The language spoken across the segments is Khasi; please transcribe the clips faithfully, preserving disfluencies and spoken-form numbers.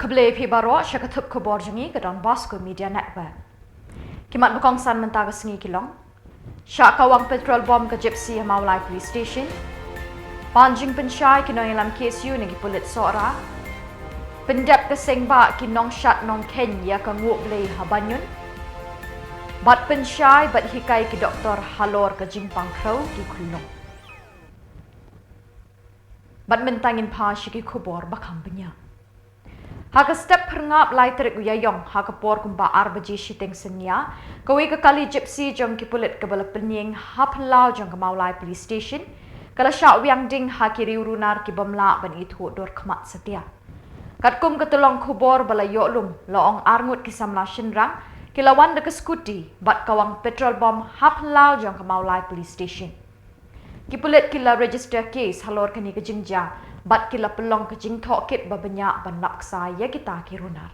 Khublei phi baroh sha ka thup khubor jong ngi ka Don Bosco Media Network. Ki mat ba kongsan mynta ka sngi ki long: Shah kawang petrol bomb ka Gypsy ha Mawlai Police Station. Pan jingpynshai ki nongïalam K S U na ki pulit Sohra. Pyndep ka seng bah ki nongshad nongkheiñ ïa ka Nguh Blei ha Banyun. Bad pynshai bad hikai ki doktor halor ka jingpang khrew ki khyllung. Bad mynta ngin phai sha ki khubor ba kham bniah. Ha ka step phyrngab lai tarik u Ïaïong, ha ka por kumba ar baje shiteng synñia, kawei ka kali Gypsy jong ki pulit kaba la pynïeng ha phyllaw jong ka Mawlai Police Station ka la shah wiang ding ha ki riew runar ki bym lah ban ithuh dur khmat satia. Katkum ka tyllong khubor ba la ïoh lum, la ong ar ngut ki samla shynrang ki la wan da ka scooty bad kawang petrol bomb ha phyllaw jong ka Mawlai Police Station. Ki pulit ki la register case halor kane ka jingjia bad ki la pynlong ka jingtohkit ba bniah ban lap ksai ïa kita ki runar.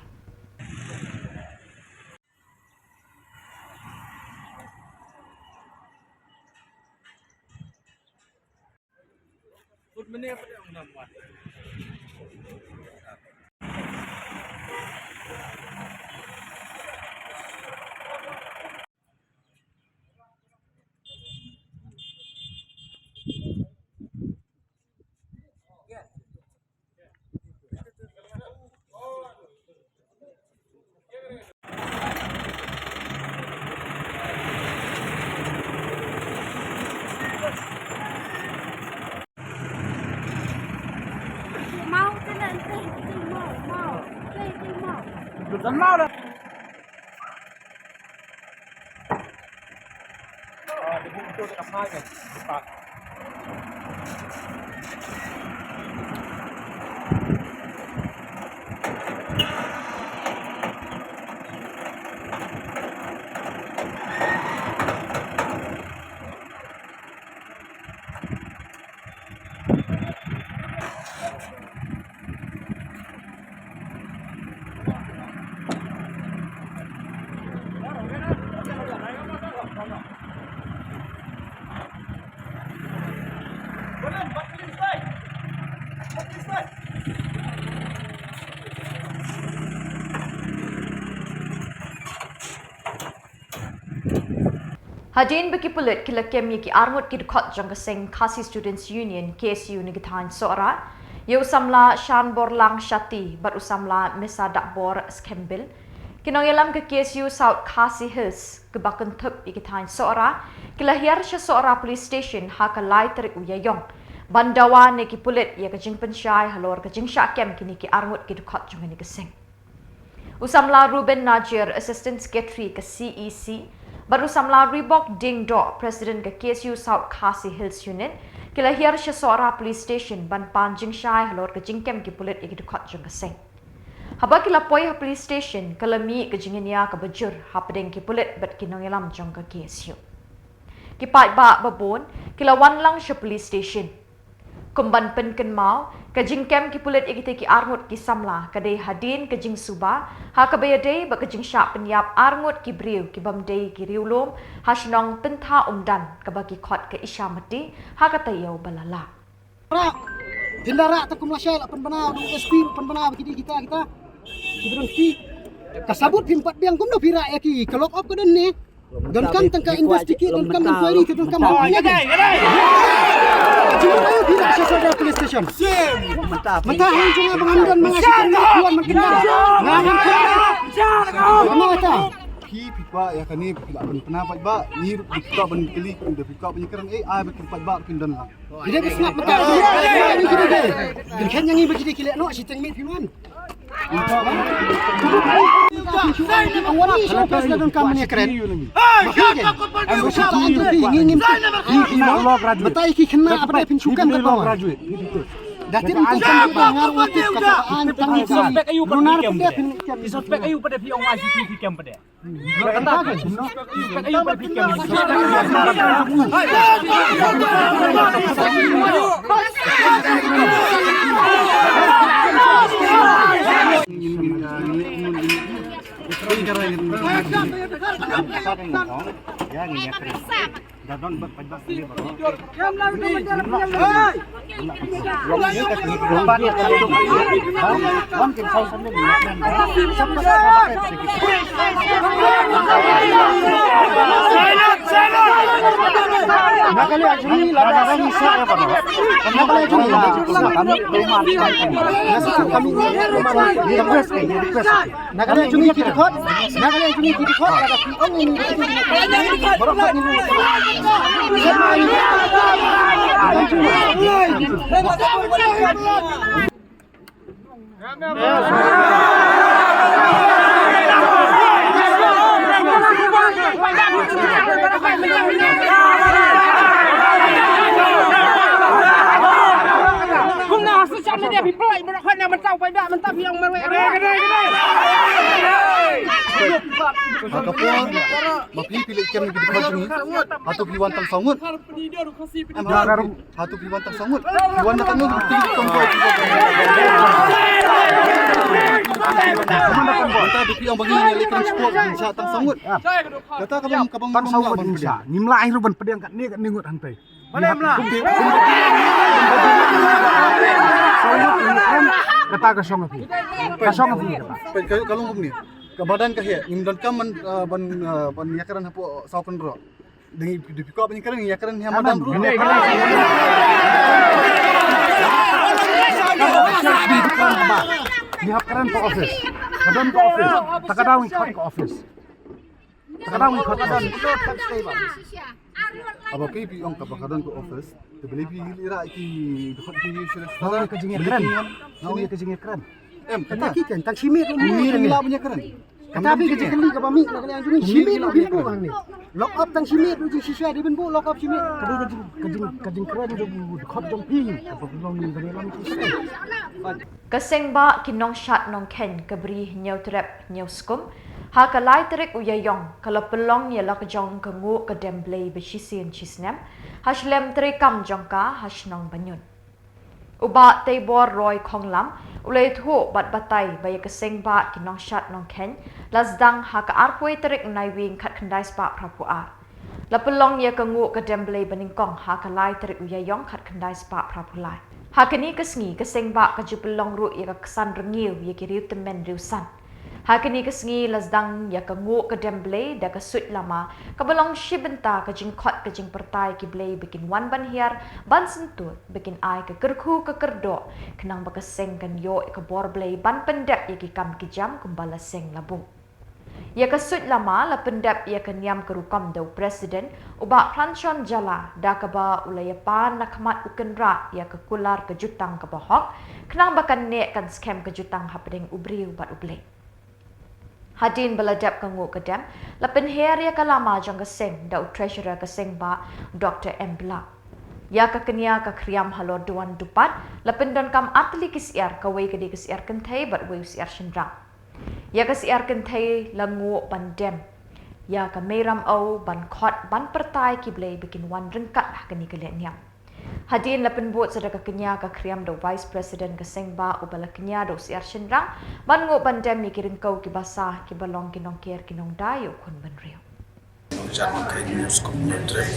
Hadien ba ki pulit ki la kem ïa ki arngut ki dkhot jong ka seng Khasi Students Union, K S U, na ki thaiñ Sohra, ïa u samla Shanborlang Shatty bad u samla Mesadakbor Skembil, ki nongïalam ka K S U South Khasi Hills, kiba kynthup ïa ki thaiñ Sohra, ki la hiar sha Sohra Police Station ha ka lai tarik u Ïaïong ban dawa na ki pulit ïa ka jingpynshai halor ka jingshah kem kine ki arngut ki dkhot jong kane ka seng. U samla Ruben Najir, Assistant Secretary ka C E C, bad u samla Ribok Diengdoh, President ka K S U South Khasi Hills Unit, ki la hiar sha Sohra Police Station ban pan jingshai halor ka jingkem ki pulit ïa ki dkhot jong ka seng. Haba ki la poi ha police station, ka la mih ka jingïania kaba jur hapdeng ki pulit bad ki nongïalam jong ka K S U. Ki paidbah babun ki la wan lang sha police station. Kum ban pynkynmaw, ka jingkem ki pulit ïa kita ki arngut ki samla ka dei hadien ka jingsuba ha kaba ïadei bad ka jingshah pynïap arngut ki briew ki bym dei ki riewlum ha shnong Pyntha Umdan, kaba ki khot ka Isha Mati, ha ka taïew ba la lap. Phin da rah ta kum lashai, la pynbna u S P, pynbna ba ki dei kita, kita. Ki briew ki, ka sabut phim pat biang kumno phi rah ïa ki, ka lock up ka don ne. Donkam tang ka investigate, donkam inquiry, te donkam. Ka jingmut aïu phi rah sha Sohra Police Station? Mynta hang jong nga ba ngam don ma nga shi tang, phi wan ban kynmaw. Nga ngam kynmaw. Phi, phi kwah ïa kane, phi lah ban pynah paidbah, ngi ruh phi kwah ban kylli, phi kwah ban ïakren, eh, ai ba ki paidbah phin don lang. Ki dei ba sngap mynta. Ki dei, ki dei. Ki dei, ki dei. Ki dei, ki dei. Ki dei, ki dei. Ki suspect aïu pat phi ong why phi, phi kem pat? Kata ka suspect aïu pat phi kem? Nagalia jong ngi ki dkhot, Nagalia jong ngi ki dkhot, lada phi ong ïa ngi ki dkhot, baroh khat ngi Kumno ha social media phi pynlait baroh khat na mynta u paidbah mynta phi ong marwei. Ha ka por ba phi phi leit kem ki dkhot jong ngi, hato phi wan tang saw ngut? Em, ha, hato phi wan tang saw ngut? Phi wan na tang ngut, phi leit kem boi. Mynta phi ong ba ngi leit kem sport, ngi shah tang saw ngut. Kata ka bang, ka bang, tang saw ngut ngi shah. Ngim lah ruh ban pdiang katne katne ngut hangtai. Kata ka shong phi. Ka shong phi kata. Peit ka, ka long kumne. Ka madan ka heh, ngim donkam ban, ah, ban, ah, ban ïakren hapoh saw pynrok. Dang ïa phi kwah ban ïakren, ïakren ha madan ruh. Ngi hap kren ka office. Ka don ka office. Ta ka daw ngi khot ka office. Ka dang ka don. Aba phi phi ong kaba ka don ka office. Te balei phi ïa ki dkhot phi ïa shuh. Nga ong ïa ka jingïakren. Nga ong ïa ka jingïakren. Em, kata ki kan tang shi miet ruh. Ngi ngi la ban ïakren. Kata phi ka jingkylli kaba mih na ka liang jong ngi, shi miet ruh phi buh hangne. Lock up tang shi miet ruh jingshisha dei ban buh lock up shi miet. Ka dei ka jing, ka jing, ka jingkren jong u dkhot jong phi. Kaba phi long ïa ka liang jong phi. Ka Seng Bah ki Nongshad Nongkheiñ ka Bri Hynñiewtrep Hynñiewskum, ha ka lai tarik u Ïaïong ka la pynlong ïa la ka jong ka nguh ka dem blei ba shisien shisnem ha shlem treikam jong ka ha shnong Banyun. U Bah Teibor Roy Khonglam u la ïathuh bad batai ba ïa ka Seng Bah ki Nongshad Nongkheiñ la sdang ha ka arphew wei tarik u Naiwieng khatkhyndai spah phraphew ar. La pynlong ïa ka nguh ka dem blei ba nyngkong ha ka lai tarik u Ïaïong khatkhyndai spah phraphew lai. Ha kane ka sngi ka Seng Bah ka ju pynlong ruh ïa ka ksan rngiew ïa ki riewtymmen riewsan. Ha kane ka sngi la sdang ïa ka nguh ka dem blei da ka suit lama kaba long shi bynta ka jingkhot ka jingpyrta ïa ki blei ba kin wan ban hiar ban syntur ba kin ai ka kyrkhu ka kyrdoh khnang ba ka seng kan ïoh ïa ka bor blei ban pyndep ïa ki kam ki jam kumba la seng la buh. Ïa ka suit lama la pyndep ïa ka niam ka rukom da u President u Bah Pranshon Jala da kaba u la ïapan na khmat u kynrad ïa ka kular ka jutang kaba hok khnang ba kan neh kan skhem ka jutang hapdeng u briew bad u Blei. Hadien ba la dep ka nguh ka dem la pynher ïa ka lama jong ka seng da u Treasurer ka seng Bah Doktor M Blah. Ïa ka kñia ka khriam halor duwan dupat la pyndonkam artylli ki syiar, kawei ka dei ka syiar kynthei bad uwei u syiar shynrang. Ïa ka syiar kynthei la nguh ban dem ïa ka mei ram aw ban khot ban pyrta ïa ki blei ba kin wan ryngkat ha kane ka lehniam. Hadien la pynbud sa da ka kñia ka khriam da u Vice President ka seng Bah uba la kñia da u syiar shynrang ban nguh ban dem ïa ki ryngkew ki basa kiba long ki nongker ki nongdai ïa u khun bynriew. Nongshad Nongkheiñ Hynñiewskum Hynñiewtrep.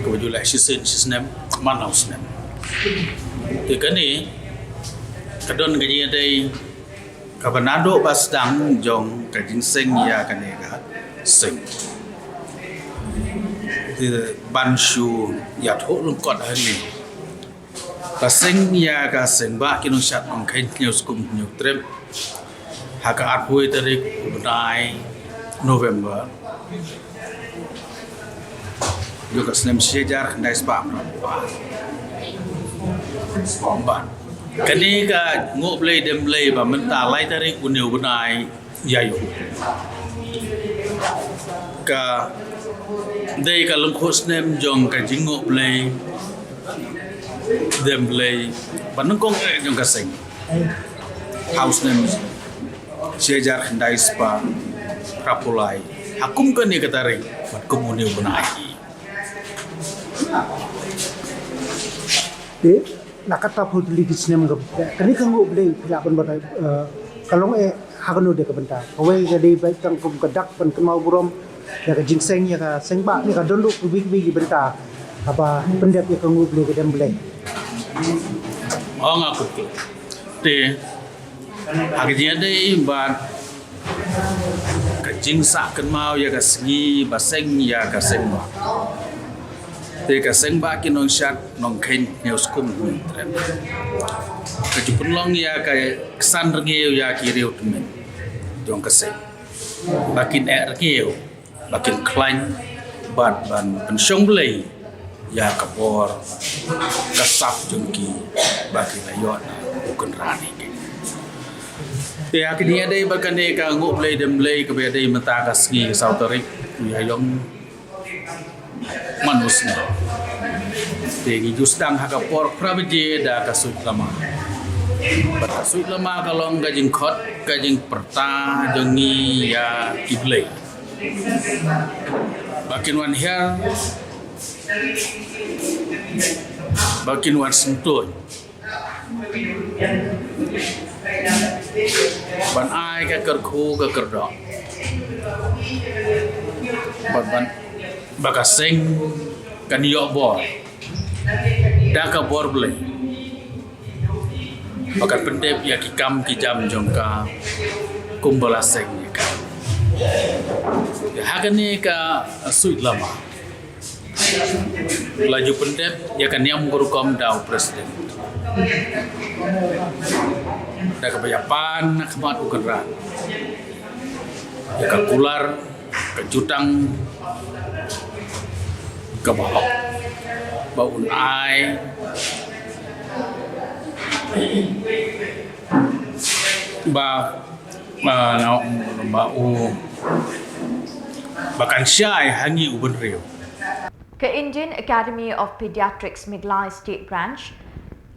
Kaba ju leh shisien shisnem, man u snem. Te kane ka don ka jingïadei kaba naduh ba sdang jong ka jingseng ïa kane ka seng. Te ban shu ïathuh lyngkot hangne. Ka seng ïa ka seng Bah ki Nongshad Nongkheiñ Hynñiewskum Hynñiewtrep ha ka arphew wei tarik u bnai November jong ka snem shi hajar khyndai spah. Bad kane ka nguh blei dem blei ba mynta lai tarik une u bnai Ïaïong. Ka dei ka lyngkhuh snem jong ka jingnguh blei dem blei ba nyngkong eh jong ka seng. Ha u snem shi hajar khyndai spah phra phew lai. Ha kum kane ka tarik bad kum une u bnai. Te na kata phew tylli ki snem ka, kane ka nguh blei phi lah ban batai, eh, ka long eh ha kano de ka bynta. Kawei ka dei beit tang kum ka dak ban kynmaw burom Ïa ka jingseng, ïa ka seng ba, ïa ka don ruh ki wik wik ki bynta haba pyndep ïa ka nguh Blei ka dem Blei. Ong aku tu. Te ha ka jingïadei bad ka jingsah kynmaw ïa ka sngi ba seng ïa ka seng ba. Te ka seng ba ki nongshad nongkheiñ hynñiew skum hynñiew trep. Ka ju pynlong ïa ka ksan rngiew ïa ki riew tymmen jong ka seng ba kin eh rngiew, ba kin khlaiñ bad ban pynshong Blei ïa ka bor ka sap jong ki ba ki la ïoh na u kynran hi ki. Te ha kine ïadei bad kane ka nguh Blei dem Blei kaba ïadei mynta ka sngi ka saw tarik u Ïaïong man u snem. Te ngi ju sdang ha ka por phra baje da ka suit lama. Bad ka suit lama ka long ka jingkhot ka jingpyrta jong ngi ïa ki Blei ba kin wan hiar, ba kin wan syntuiñ, ban ai ka kyrkhu ka kyrdoh, ban ban ba ka seng kan ïoh bor da ka bor Blei, ba kan pyndep ïa ki kam ki jam jong ka kumba la seng ïa ka. Ha kane ka suit lama la ju pyndep ïa ka niam ka rukom da u president, da kaba ïa pan na khmat u kynran ïa ka kular, ka jutang kaba hok ba un ai, ba, ba, ba u, ba kan shai ha ngi u bynriew. Ka Indian Academy of Pediatrics Meghalaya State Branch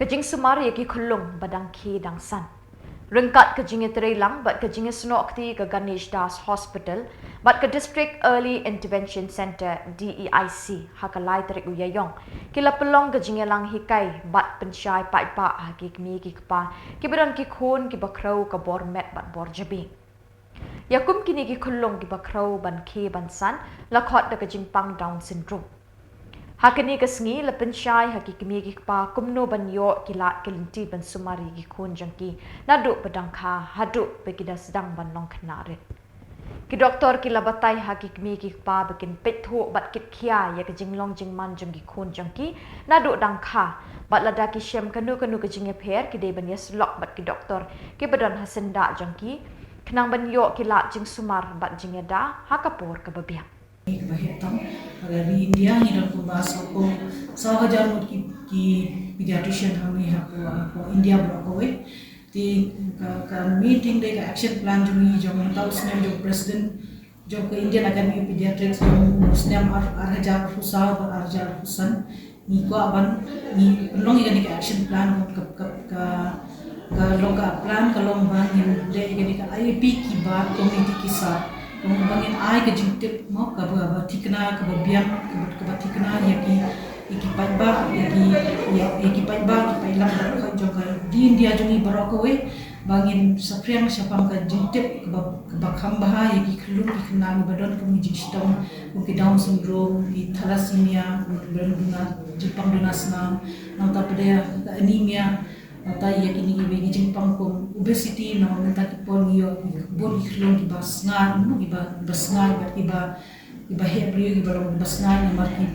ka jingsumar ïa ki khyllung ba dang khie dang san, ryngkat ka jingïatreilang bad ka jingïasnoh kti ka Ganesh Das Hospital bad ka District Early Intervention Centre, D E I C, ha ka lai tarik u Ïaïong ki la pynlong ka jingïalang hikai bad pynshai paidbah ha ki kmie ki kpa kiba don ki khun kiba khrew ka bor met bad bor jabieng. Ïa kum kine ki khyllung kiba khrew ban khie ban san la khot da ka jingpang Down syndrome. Ha kane ka sngi la pynshai ha ki kmie ki kpa kumno ban ïoh ki lad ki lynti ban sumar ïa ki khun jong ki naduh ba dang kha haduh ba ki da sdang ban long khynnah rit. Ki doktor ki la batai ha ki kmie ki kpa ba kin peit thuh bad kit khia ïa ka jinglong jingman jong ki khun jong ki naduh dang kha, bad lada ki shem kano kano ka jingïapher ki dei ban ïasyllok bad ki doktor kiba don ha syndah jong ki khnang ban ïoh ki lad jingsumar bad jingïada ha ka por kaba biang. Kaba heh tam, ha ka ri India ngi don kumba saw, saw hajar ngut ki, ki pediatrician hangne hapoh, hapoh India baroh kawei. Te ka, ka main thing dei ka action plan jong ngi jong mynta u snem jong president jong ka Indian Academy of Pediatrics jong u snem ar, ar hajar arphew saw bad ar hajar arphew san. Ngi kwah ban, ngi pynlong ïa kane ka action plan, ka, ka, ka, ka long ka plan, ka long ba ngin leh ïa kane ka I A P kiba community ki sap. Ka long ba ngin ai ka jingtip mo, kaba, ba thikna, kaba biang, kaba, kaba thikna ïa ki, ïa ki paidbah, ïa ki, ïa, ïa ki paidbah, ki paidlang baroh jong ka ri India jong ngi baroh kawei. Ba ngin saphriang shaphang ka jingtip kaba, kaba kham bha ïa ki khyllung ki khynnah kiba don kum ki jingshitom, kum ki Down syndrome, ki thalassemia, kum kiba don duna, jingpang duna snam, nangta pat de ka anemia, nangta ïa kine kiwei ki jingpang kum obesity, namar mynta ki por ngi ïoh bun ki khyllung kiba sngaid, kiba, kiba sngaid bad kiba kiba heh briew, kiba long kiba sngaid namar ki,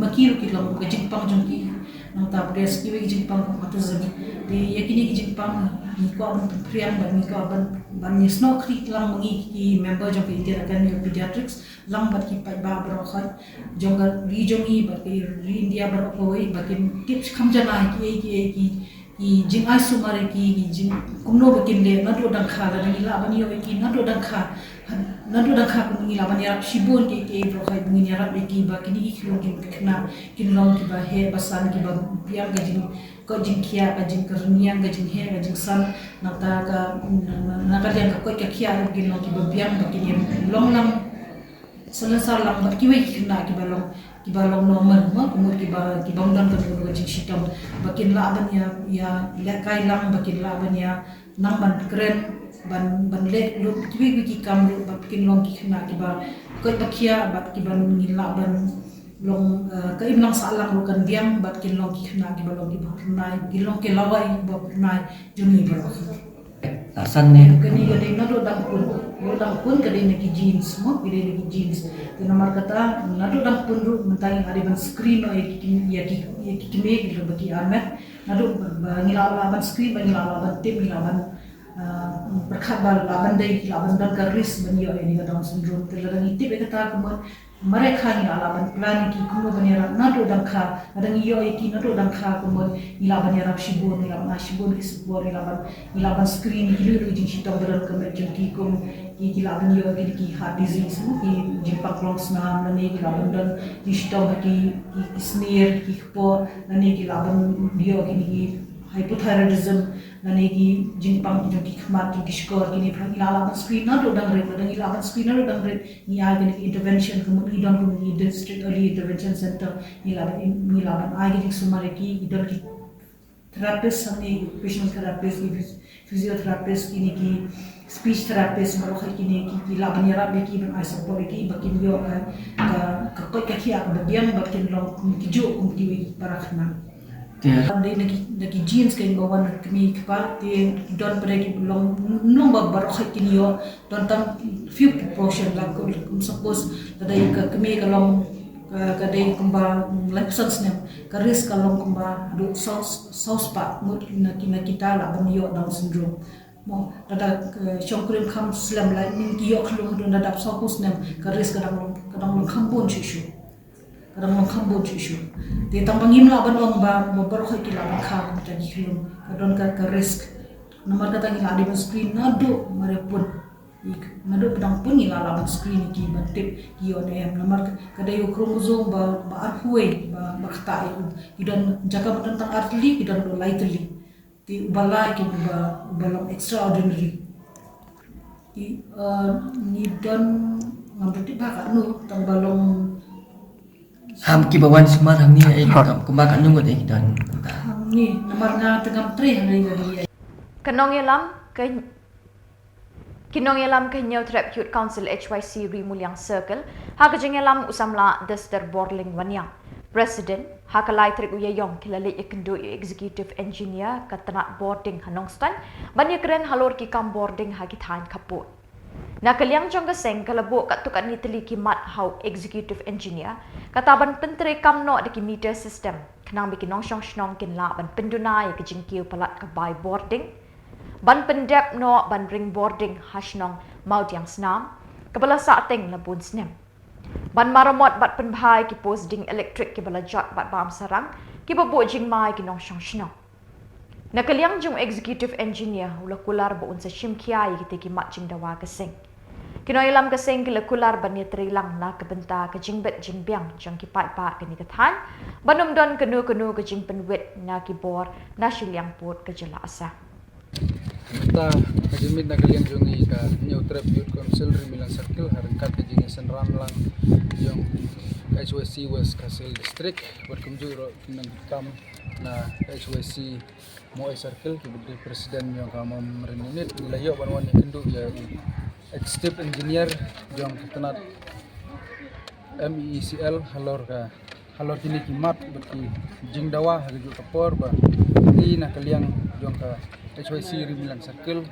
ma ki ruh ki long ka jingpang jong ki. Nangta pat de sa kiwei ki jingpang kum autism. Te ïa kine ki jingpang ngi kwah ban pynphriang bad ngi kwah ban, ban ïasnoh kti lang ma ngi ki member jong ka Indian Academy of Pediatrics lang bad ki paidbah baroh jong ka ri jong ngi bad ka ri India baroh kawei ba kin tip kham janai kiei kiei ki ki jingai sumar ïa ki, ki jing kumno ba kin leh naduh dang kha, lada ngi lah ban ïoh ïa ki naduh dang kha, naduh dang kha kumno ngi lah ban ïarap shibun kiei kiei baroh ba ngin ïarap ïa ki ba kine ki khyllung ki khynnah kin long kiba heh ba san, kiba biang ka jing, ka jingkhiah, ka jingkyrniang, ka jingheh, ka jingsan, nangta ka, na, na, na ka liang ka koit ka khiah ruh kin long kiba biang ba kin ïa long lang salonsar lang bad kiwei ki khynnah kiba long kiba long normal, mo, ka mut kiba, kiba ym don kano kano ka jingshitom, ba kin lah ban ïa, ïa lehkai lang, ba kin lah ban ïa nang ban kren, ban, ban leh lut kiwei kiwei ki kam ruh, ba kin long ki khynnah kiba koit ba khiah, ba kiba ngin lah ban long, eh, ka imlang sahlang ruh kan biang, ba kin long ki khynnah kiba long kiba phyrnai, kin long ki lawei kiba phyrnai jong ngi baroh. Sa san ne. Kane ka dei naduh dang pun. Naduh dang pun ka dei na ki genes, mo, ka dei na ki genes. Te namar kata, naduh dang pun ruh mynta ngi la dei ban screen noh ïa ki, ïa ki, ïa ki kmie kiba ki armet. Naduh ba, ba ngi la lah ban screen, ba ngi la lah ban tip, ngi la ban, ah, pyrkhat ba lah ban dei, lah ban don ka risk ban ïoh ïa kane ka Down syndrome. Te lada ngi tip ïa kata, ka mut mareh kha ngi lah, lah ban plan ïa ki kumno ban ïarap naduh dang kha. Lada ngi ïoh ïa ki naduh dang kha, ka mut ngi lah ban ïarap shibun, ngi lah ban ai shibun ki support, ngi lah ban, ngi lah ban screen ïa ki lei lei jingshitom ba don ka met jong ki, kum ki, ki lah ban ïoh ïa ki, ki heart disease, ki jingpang klong snam, lane ki lah ban don jingshitom ha ki, ki, ki snier, ki kpoh, lane ki lah ban ïoh ïa ki, ki hypothyroidism, lane ki jingpang jong ki khmat, jong ki shkor, kine baroh ngi lah, lah ban screen naduh dang rit. Lada ngi lah ban screen naduh dang rit, ngi ai kine ki intervention, ka mut ngi don kine ki district early intervention center, ngi lah ban, ngi lah ban ai ki jingsumar ïa ki, ngi don ki therapist, hangne ki occupational therapist, ki phys-, physiotherapist, kine ki speech therapist, baroh kine ki, ki lah ban ïarap ïa ki, ban ai support ïa ki ba kin ïoh ka, ka, ka koit ka khiah kaba biang, ba kin long kum kijuh kum kiwei ki para khynnah. Te dei na ki, na ki genes ka ïing ba wan na kmie kpa, te don pat de ki long, ym long ba baroh kin ïoh, don tang few proportion, like, kum suppose lada ka kmie ka long, ka, ka dei kumba, mm, laiphew san snem, ka risk ka long kumba haduh saw, saw spah ngut na ki, na kita lah ban ïoh Down syndrome. Mo, lada, eh, shongkurim kham slem, like, ym ki ïoh khyllung haduh lada dap sawphew snem, ka risk ka dang long, ka dang long kham bun shuh shuh. Ka dang long kham bun shuh shuh. Te tang ba ngim lah ban ong ba, ba baroh ki lah ban kha kumta ki khyllung. Ka don ka, ka risk. Namar kata ngi la dei ban screen naduh mareh pun. Naduh ba dang pun ngi la lah ban screen ïa ki ban tip ki ïoh ne em. Namar ka, ka dei u chromosome ba, ba arphew ba, ba ktah ïa u. Ki don jaka ba don tang ar tylli, ki don ruh lai tylli. Te uba lai ki uba, uba long extraordinary. Te, eh, ngi don, ngam tip ba katno, tang ba long. Ham kiba wan sumar hangne, eh, kumba katno ngut, eh, ki don. Hangne, namar nga te ngam trei hangne nga dei. Ka nongïalam ka Ki nongïalam ka Hynñiewtrep Youth Council, H Y C, Ri Muliang Circle, ha ka jingïalam u samla Dester Borling Wanniang, President, ha ka lai tarik u Ïaïong ki la leit ïakynduh ïa u Executive Engineer ka tnat bording ha Nongstoiñ ban ïakren halor ki kam bording ha ki thaiñ khappud. Na ka liang jong ka seng ka la buh katto katne tylli ki mat ha u Executive Engineer, kata ban pyntreikam noh da ki meter system khnang ba ki nongshong shnong kin lah ban pynduna ïa ka jingkiew palat ka bai bording, ban pyndep noh ban ring bording ha shnong Mawdiangsnam, kaba la sah teng la bun snem, ban maramot bad pynbha ïa ki post ding elektrik kiba la jot bad bam sarang, kiba buh jingma ïa ki nongshong shnong. Na ka liang jong u Executive Engineer u la kular ba un sa shim khia ïa kitei ki mat jingdawa ka seng. Ki nongïalam ka seng ki la kular ban ïatreilang na ka bynta ka jingbit jingbiang jong ki paidbah kane ka thaiñ, ban ym don kano kano ka jingpynwit na ki bor na shiliang pud ka jylla Assam. Mynta ka jingmit na ka liang jong ngi ka Hynñiewtrep Youth Council Ri Muliang Circle ha ryngkat ka jingïasynran lang jong ka H Y C West Khasi Hills District bad kumjuh ruh ki nongkam na H Y C Mawhoi Circle, kiba dei president jong ka Mawmarin Unit, ngi la ïoh ban wan ïakynduh ïa u Executive Engineer jong ka tnat M E E C L halor ka, halor kine ki mat bad ki jingdawa ha kajuh ka por ba ngi na ka liang jong ka H Y C Ri Muliang Circle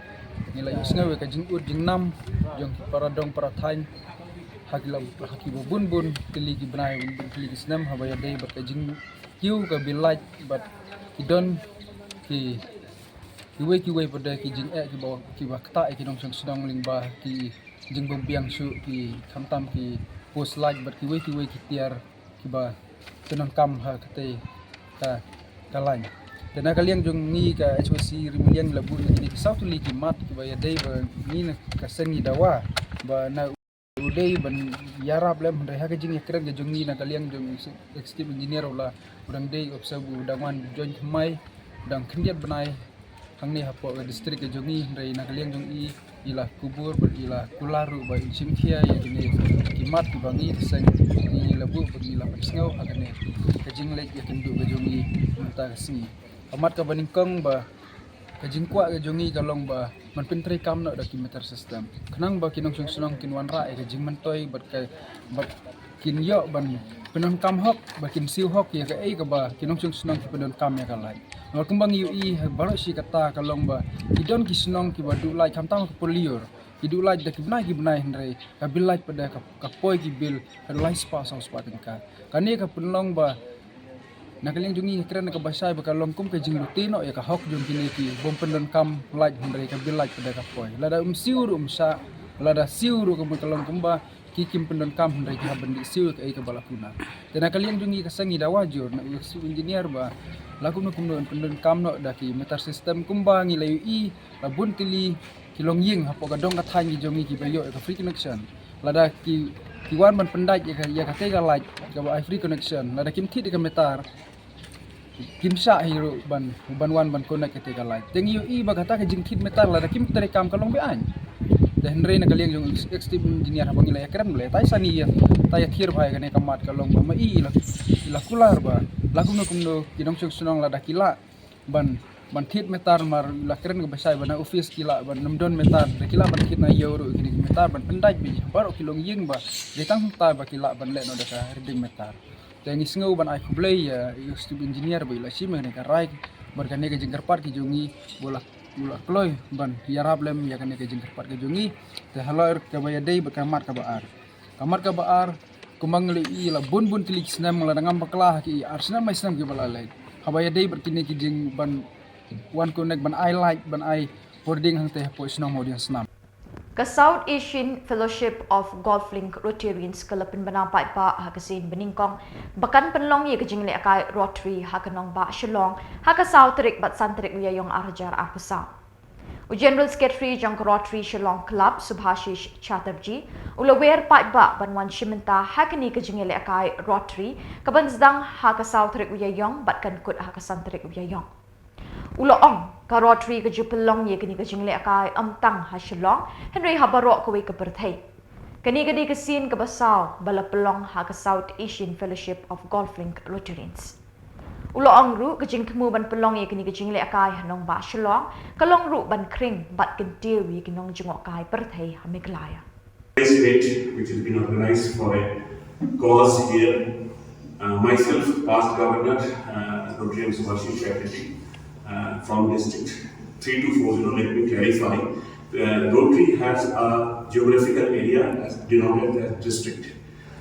ngi la ïohsngew ïa ka jingud jingnam jong ki para dong para thaiñ ha ki la, ha kiba bun bun tylli ki bnai, bun bun tylli ki snem, haba ïadei bad ka jingkiew ka bilait bad ki don ki, kiwei kiwei pat de ki jingeh kiba, kiba ktah ïa ki nongshong shnong lyngba ki jingbymbiang shuh, ki khamtam ki post light bad kiwei kiwei ki tiar kiba pyndonkam ha katei ka, ka lain. Te na ka liang jong ngi ka H Y C Ri Muliang la buh ïa kine ki saw tylli ki mat kiba ïadei ba ngi na ka seng ngi dawa ba na u dei ban ïarap lem, hynrei ha ka jingïakren ka jong ngi na ka liang jong u Executive Engineer u la, u dang dei u officer, u dang wan join thymmai, u dang khyndiat bnai Hangne hapoh ka district ka jong ngi, hynrei na ka liang jong i, i la kubur bad i la kular ruh ba in shim khia ïa kine ki mat kiba ngi ki seng ngi la buh bad ngi la pynsngew ha kane ka jingleit ïakynduh ka jong ngi mynta ka sngi. Ka mat kaba nyngkong ba ka jingkwah ka jong ngi ka long ba ban pyntreikam noh da ki meter system, khnang ba ki nongshong shnong kin wanrah ïa ka jingmyntoi bad ka, bad kin ïoh ban pyndonkam hok, ba kin siew hok ïa kaei kaba ki nongshong shnong ki pyndonkam ïa ka light. Namar kumba ngi ïohi ha baroh shi katta ka long ba ki don ki shnong kiba duh light khamtam ha ka por lyiur, ki duh light da ki bnai ki bnai, hynrei ka bill light pat de ka, ka poi ki bill haduh lai spah saw spah tyngka. Kane ka pynlong ba na ka liang jong ngi ngi kren kaba shai ba ka long kum ka jinglute noh ïa ka hok jong kine ki bym pyndonkam light, hynrei ka bill light pat de ka poi. Lada ym siew ruh ym shah, lada siew ruh ka long kumba ki kim pyndonkam, hynrei ki hap ban dih siew ïa kaei kaba la kunar. Te na ka liang jong ngi ka seng ngi dawa jur na u chief engineer ba la kumno kumno yn pyndonkam noh da ki meter system kumba ngi la ïohi la bun tylli ki longïing hapoh ka dong ka thaiñ ki jong ngi kiba ïoh ïa ka free connection. Lada ki, ki wan ban pyndait ïa ka, ïa katei ka light kaba ai free connection, lada kim thied ïa ka meter, kim shah hi ruh ban, ban wan ban connect katei ka light. Te ngi ïohi ba kata ka jingthied meter lada kim treikam ka long be-aiñ. Te hynrei na ka liang jong ex-, chief engineer haba ngi la ïakren ba la ïatai sani ïa, ta ïathied bha ïa kane ka mat ka long ba ma i la, i la kular ba la kumno kumno ki nongshong shnong lada ki lah ban, ban thied meter, mar la kren kaba shai ba na office ki lah ban nym don meter, da ki lah ban thied na ïew ruh kine ki meter ban pyndait beit baroh ki longïing ba dei tang hangta ba ki lah ban leh noh da ka reading meter. Te ngi sngew ban ai khublei ïa, ïa u chief engineer ba i la shim ïa kane ka rai bad kane ka jingkyrpad ka jong ngi, ba u la, u la kloi ban ïarap lem ïa kane ka jingkyrpad ka jong ngi. Te halor kaba ïadei bad ka mat kaba ar. Ka mat kaba ar, kumba ngi la ïohi la bun bun tylli ki snem, lada ngam bakla ha ki ar snem lai snem kiba la leit, haba ïadei bad kine ki jing ban wan connect, ban ai light, ban ai bording hangtei hapoh shnong Mawdiangsnam. Ka South Asian Fellowship of Golf Link Rotarians ka la pynbna paidbah ha ka sien ba nyngkong ba kan pynlong ïa ka jinglehkai Rotary ha ka nongbah Shillong ha ka saw tarik bad san tarik u Ïaïong ar hajar arphew saw. U General Secretary jong ka Rotary Shillong Club, Subhashish Chatterjee, u la wer paidbah ban wan shim bynta ha kane ka jingïalehkai Rotary kaban sdang ha ka saw tarik u Ïaïong bad kan kut ha ka san tarik u Ïaïong. U la ong, ka Rotary ka ju pynlong ïa kane ka jinglehkai ym tang ha Shillong, hynrei ha baroh kawei ka pyrthei. Kane ka dei ka sien kaba saw ba la pynlong ha ka South Asian Fellowship of Golf Link Rotarians. U la ong ruh, ka jingthmu ban pynlong ïa kane ka jinglehkai ha nongbah Shillong ka long ruh ban khring bad kyntiew ïa ki nongjngohkai pyrthei ha Meghalaya. This event, which has been organized for a cause here, uh, myself, past governor, uh, Rotarian Subhashish Chatterjee, uh, from district three two four zero, let me clarify. Uh, Rotary has a geographical area as denominated as district.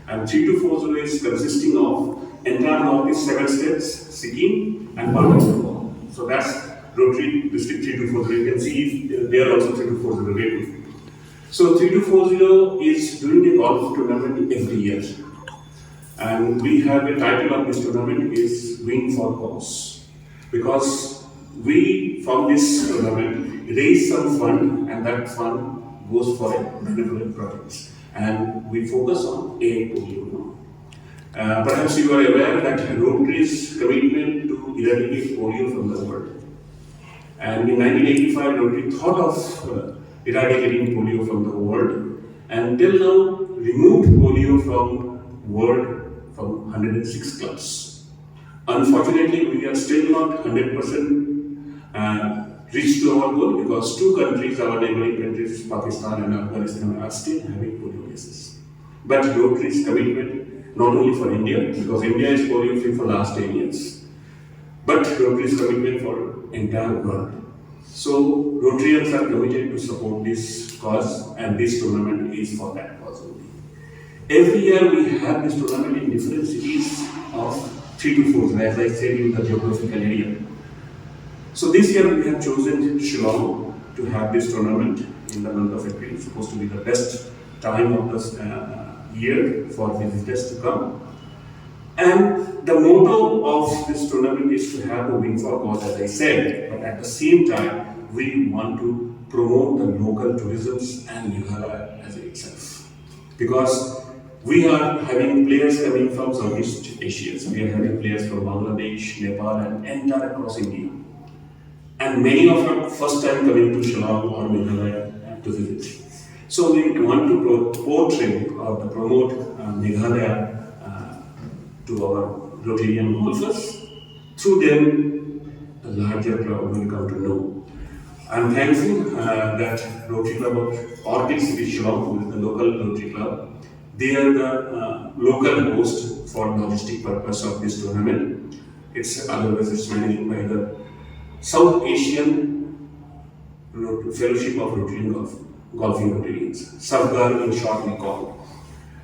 And three two four zero is consisting of entire northeast seven states, Sikkim and Bangladesh. So that's Rotary District three two four zero. You can see, uh, there also three two four zero. So three two four zero is doing a golf tournament every year. And we have a title of this tournament is Win for Cause. Because we, from this tournament, raise some fund, and that fund goes for a benevolent projects. And we focus on A I polio. Uh, perhaps you are aware that Rotary's commitment to eradicate polio from the world. And in nineteen eighty-five, Rotary thought of, uh, eradicating polio from the world. And till now, removed polio from world from hundred and six clubs. Unfortunately, we are still not hundred percent, uh, reached to our goal because two countries, our neighboring countries, Pakistan and Afghanistan, are still having polio cases. But Rotary's commitment, not only for India, because India is polio free for last ten years, but Rotary's commitment for entire world. So Rotarians are committed to support this cause, and this tournament is for that cause only. Every year we have this tournament in different cities of three to four, as I said, in the geographical area. So this year we have chosen Shillong to have this tournament in the month of April. It's supposed to be the best time of this, uh, year for visitors to come. And the motto of this tournament is to have a win for cause, as I said, but at the same time, we want to promote the local tourism and Meghalaya as itself. Because we are having players coming from Southeast Asia. We are having players from Bangladesh, Nepal, and entire across India. And many of our first time coming to Shillong or Meghalaya to visit. So we want to pro- portray or to promote uh, Meghalaya uh, to our Rotarian golfers. Through them, a larger crowd will come to know. I'm thankful uh, that Rotary Club of Orchid City Shillong, who is the local Rotary Club, they are the uh, local host for logistic purpose of this tournament. It's otherwise it's managed by the South Asian Rot- Fellowship of Rotarian Golf, Golfing Rotarians, SAFGAR in short we call.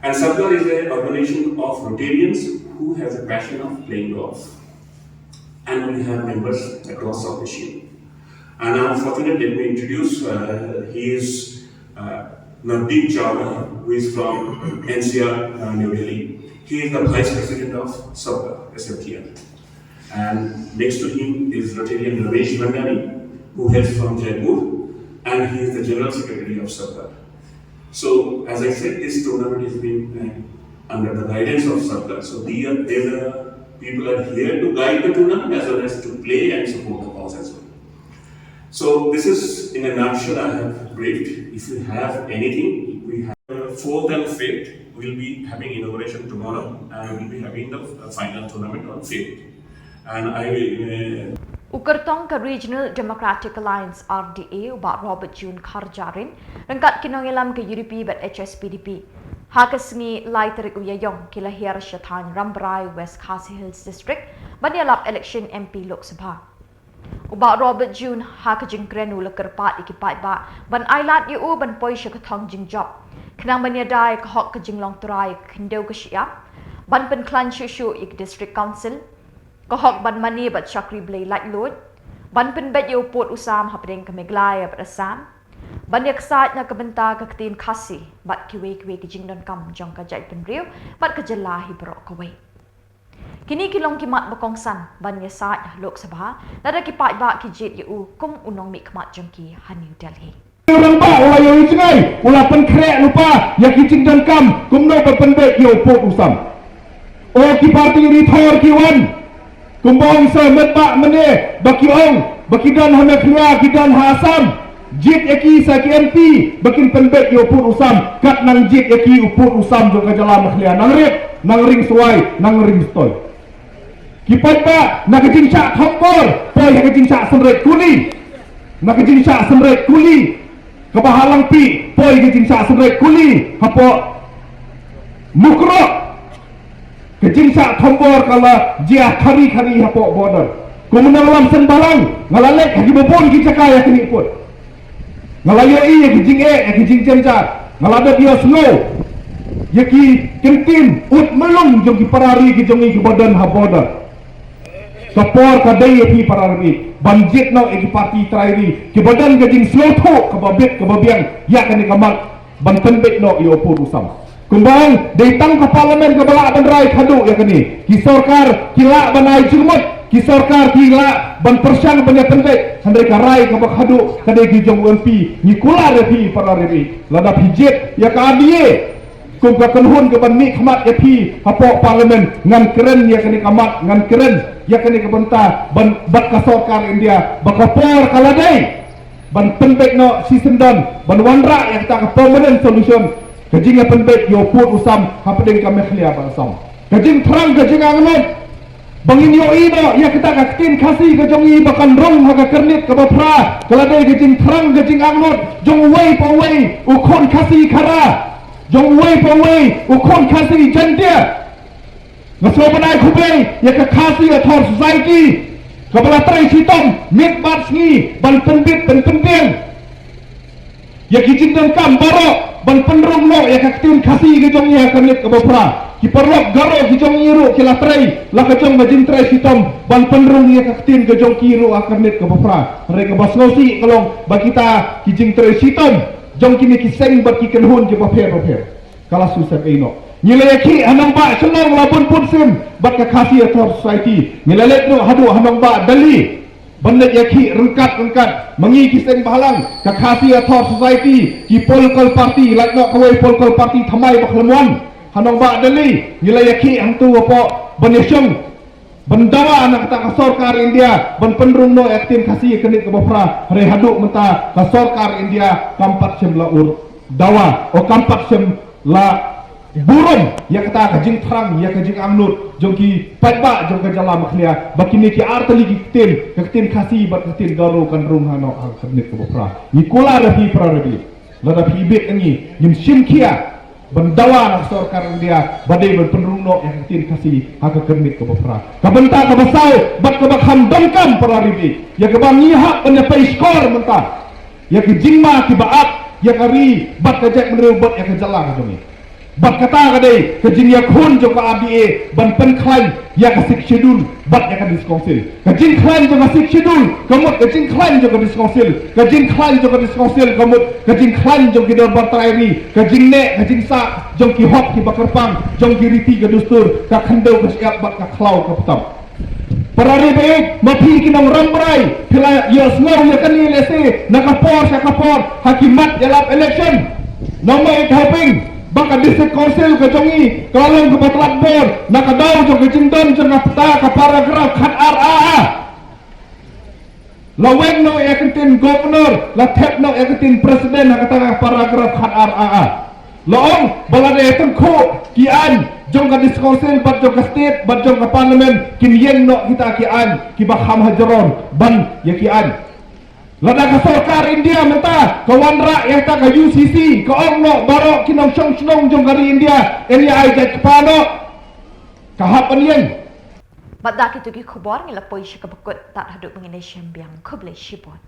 And SAFGAR is an organization of Rotarians who has a passion of playing golf. And we have members across South Asia. And I'm fortunate, let me introduce, uh, he is uh, Navdeep Chawla, who is from N C R, uh, New Delhi. He is the Vice President of SAFGAR, S F G R. And next to him is Rotarian Ramesh Bhandari, who hails from Jaipur, and he is the General Secretary of SAFGAR. So, as I said, this tournament is being uh, under the guidance of SAFGAR. So, they are, they are, people are here to guide the tournament as well as to play and support the cause as well. So, this is in a nutshell I have briefed. If you have anything, we have uh, fourth and fifth. We'll be having inauguration tomorrow and we'll be having the uh, final tournament on fifth. And I will. Uh, U kyrtong ka Regional Democratic Alliance R D A u Bah Robert June Kharjahrin ryngkat ki nongïalam ka U D P bad H S P D P ha ka sngi lai tarik u Ïaïong ki la hiar sha thaiñ Rambrai, West Khasi Hills District ban ïalap election M P Lok Sabha. U Bah Robert June ha ka jingkren u la kyrpad ïa ki paidbah ban ailad ïa u ban poi sha ka thong jingjop khnang ban ïada ïa ka hok ka jinglong trai ka khyndew ka shyiap, ban pynkhlaiñ shuh shuh ïa ka District Council, ka hok ban mane bad shakri blei laitluid, ban pynbeit ïa u pud u sam hapdeng ka Meghalaya bad Assam, ban ïaksaid na ka bynta ka ktien Khasi bad kiwei kiwei ki jingdonkam jong ka jaitbynriew bad ka jylla hi baroh kawei. Kine ki long ki mat ba kongsan ban ïasaid ha Lok Sabha lada ki paidbah ki jied ïa u kum u nongmihkhmat jong ki ha New Delhi. U rangbah u la ïohi jngai, u la pynkhreh lypa ïa ki jingdonkam kumno ban pynbeit ïa u pud u sam. O ki party ri thor ki wan, kumba ong sa met bah mynne ba ki ong ba ki don ha Meghalaya, ki don ha Assam. Jied ïa ki sa ki M P ba kin pynbeit ïa u pud u sam, kat nang jied ïa ki u pud u sam jong ka jylla Meghalaya nang rit, nang ring swai, nang ring stoi. Ki paidbah na ka jingshah thombor poi ha ka jingshah synreit kuli. Na ka jingshah synreit kuli kaba ha Langpih poi ka jingshah synreit kuli hapoh Mukroh. Ka jingshah thombor ka la jia khari khari hapoh border. Kum u nongïalam seng bhalang nga la leit ha kiba bun ki jaka ïa kane pud. Nga la ïohi ïa ki jingeh, ïa ki jingjynjar. Nga la dep ïohsngew ïa ki kyntien ud myllung jong ki para ri ki jong ngi kiba don ha border. Ka por ka dei ïa phi para ri ban jied noh ïa ki party trai ri kiba don ka jingsngewthuh kaba bit kaba biang ïa kane ka mat ban pynbeit noh ïa u pud u sam. Kumba ong dei tang ka parliament kaba lah ban rai khadduh ïa kane. Ki sorkar ki lah ban ai jingmut, ki sorkar ki lah ban pyrshang ban ïa pynbeit, hynrei ka rai kaba khadduh ka dei ki jong u M P. Ngi kular ïa phi para ri, lada phi jied ïa ka R D A kum ka kynhun kaban mihkhmat ïa phi hapoh parliament, ngan kren ïa kane ka mat, ngan kren ïa kane ka bynta ban bad ka sorkar India ba ka por ka la dei ban pynbeit noh shisyndon, ban wanrah ïa kata ka permanent solution. Ka jingïapynbeit ïa u pud u sam hapdeng ka Meghalaya bad Assam. Ka jingthrang ka jingangnud ba ngin ïohi noh ïa kata ka ktien Khasi ka jong ngi ba kan rung ha ka kyrnit kaba phra, ka la dei ka jingthrang ka jingangnud jong uwei pa uwei u khun Khasi Khara, jong uwei pa uwei u khun Khasi Jaintia. Nga sngewbha ban ai khublei ïa ka Khasi Author Society kaba la trei shitom miet bad sngi ban pynbit ban pynbiang ïa ki jingdonkam baroh ban pynrung noh ïa ka ktien Khasi ka jong ngi ha ka kyrnit kaba phra. Ki paralok Garo ki jong ngi ruh ki la trei la ka jong ka jingtrei shitom ban pynrung ïa ka ktien ka jong ki ruh ha ka kyrnit kaba phra. Hynrei kaba sngewsih ka long ba kita ki jingtrei shitom jong kine ki seng bad ki kynhun kiba pher bapher ka la shu sep ei noh. Ngi la ïakhih ha nongbah Shillong la bun bun sien bad ka Khasi Author Society. Ngi la leit noh haduh ha nongbah Delhi ban leit ïakhih ryngkat ryngkat ma ngi ki seng bhalang, ka Khasi Author Society, ki political party, lait noh kawei political party thymmai ba khlem wan ha nongbah Delhi. Ngi la ïakhih hangtu hapoh ban ïashong Ban dawa na kata ka sorkar India ban pynrung noh ïa ka ktien Khasi ha ka kynit kaba phra, hynrei haduh mynta ka sorkar India kam pat shym la ur dawa, o kam pat shym la burom ïa kata ka jingthrang, ïa ka jingangnud jong ki paidbah jong ka jylla Meghalaya ba kine ki ar tylli ki ktien, ka ktien Khasi bad ka ktien Garo kan rung ha noh ha ka kynit kaba phra. Ngi kular ïa phi para rebei, lada phi bit ngi, ngin shim khia ban dawa na ka sorkar India ba dei ban pynrung noh ïa ka ktien Khasi ha ka kynit kaba phra. Ka bynta kaba saw bad kaba kham donkam para rebei, ïa kaba ngi hap ban ïa pei shkor mynta ïa ka jingma kiba ap ïa ka ri bad ka jaitbynriew bad ïa ka jylla ka jong ngi. Bad kata ka dei ka jingïakhun jong ka R D A ban pynkhlaiñ ïa ka Sixth Schedule bad ïa ka District Council. Ka jingkhlaiñ jong ka Sixth Schedule ka mut ka jingkhlaiñ jong ka District Council. Ka jingkhlaiñ jong ka District Council ka mut ka jingkhlaiñ jong ki dorbar trai ri, ka jingneh ka jingsah jong ki hok kiba kyrpang, jong ki riti ka dustur, ka khyndew ka shyiap bad ka khlaw ka btam. Para rebei, ma phi ki nongrambrai phi la ïohsngew ïa kane lehse na ka por sha ka por ha ki mat ïalap election. Nongmai ka haping ba ka District Council ka jong ngi ka la long kaba tlot bor na ka daw jong ka jingdon jong ka bynta ka paragraph khat ar A A. La weng noh ïa ka ktien governor, la thep noh ïa ka ktien president ha kata ka paragraph khat ar A A. La ong ba lada ïa tyngkhuh ki aiñ jong ka District Council bad jong ka state bad jong ka parliament kin ïeng noh kita ki aiñ kiba kham ha jrong ban ïa ki aiñ. Lada ka sorkar India mynta ka wanrah ïa kata ka U C C, ka ong noh baroh ki nongshong shnong jong ka ri India yn ïa ai jait kpa noh, ka hap ban ïeng. Bad da kito ki khubor ngi la poi sha kaba kut, tad haduh ba ngin ïashem biang, khublei shibun.